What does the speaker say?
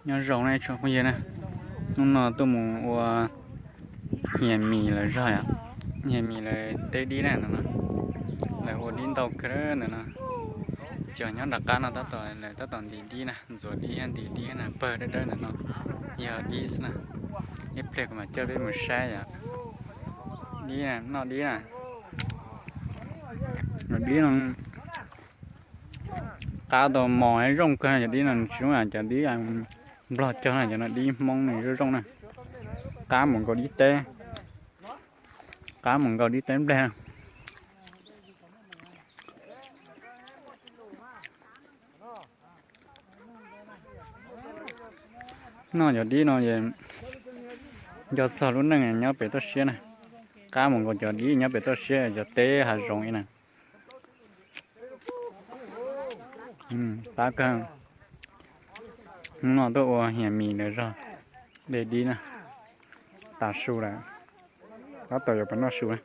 Nyob zoo nej tsoom phooj ywg na, hnub no tuaj mus ua hias mis lawv zog yom, hias mis lawv teb dib na ntawm no. Lawv ua dib ntau kawg ntawm no. Cov nyob nram qab no tab tom, lawv tab tom ntim dib na, ntxuav dib thiab ntim dib na, pawg dawb dawb ntawm no yog dib xwb na. Ib pliag kuv mam coj peb mus saib yom. Dib, noj dib na. Dib no qab tau mos zoo kawg, cov dib no tsis zoo cov dib Nplog cog na, cov no dib Hmoob nws zoo zoo na. Qab mus nkaus dib teb, qab mus nkaus dib teb nplej na. Noj cov dib no es nco txog lub neej nyob pem toj siab na. Qab mus nkaus cov dib nyob pem toj siab, cov teb hav zoov ib na. Qab kawg. Hnub no tuaj ua hias mis lawv zog de dib na. Tas su lawm, tab tom yuav pib noj su na.